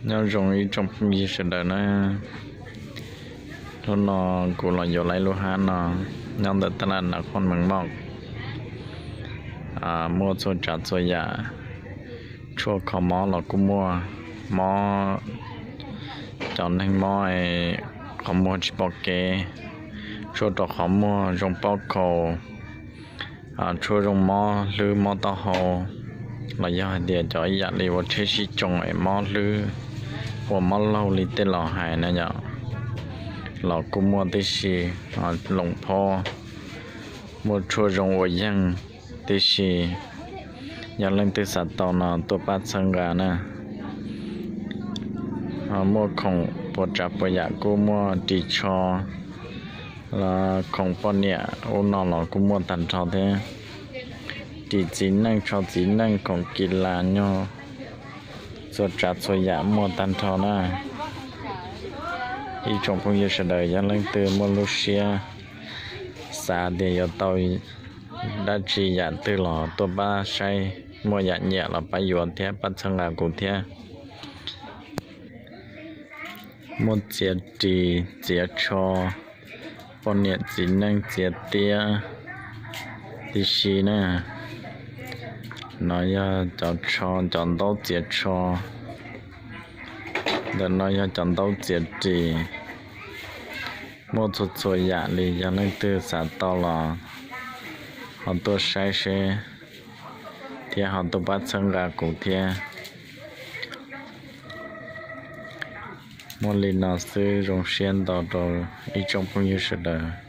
Nyob zoo ib tsoom phooj ywg sawv daws na. Hnub no kuv los yuav lub hab no nyob ntawm taj laj Nam Qhooj Mees Moj, muaj txhua tsav txhua yam. Tshuaj kho mob los kuj muaj, mob cov neeg mob qhov muag tsis pom kev, tshuaj rau qhov muag zoo paub khaus, tshuaj zoo mob hlwb mob taub hau, los yog hais tias cov ib yam li ua tsheb sib tsoo es mob hlwb, ua mob laug li tej laus hais na yom, los kuj muaj tib si. Loos phob, muaj tshuaj zoo ua yeej tib si. Yog leej twg xav tau no tuaj pab txhawb nqa na. Muaj khoom puas tsav puas yam kuj muaj, ris tsho los khoom poj niam ub no los kuj muaj tag nrho thiab. Ris txiv neej, tsho txiv neej, khoom kis las nyog txhua tsav txhua yam muaj tag nrho na. Ib tsoom phooj ywg sawv daws yog leej twg muaj lub siab xav tias yuav tau dab tsi yam twg los tuaj pab saib, muaj yam nyiam los pab yuav thiab pab txhawb nqa kuv thiab. Muaj txiav ris, txiav tsho, poj niam txiv neej txiav tiab tib si na. No yog cov tsho, cov ntaub txiav tsho. Ntawm no yog cov ntaub txiav ris. Muaj txhua txhua yam li, yog leej twg xav tau los ho tuaj saib seb, thiab ho tuaj pab txhawb nqa kuv thiab. Muaj li no xwb, zoo siab ntau rau ib tsoom phooj ywg sawv daws.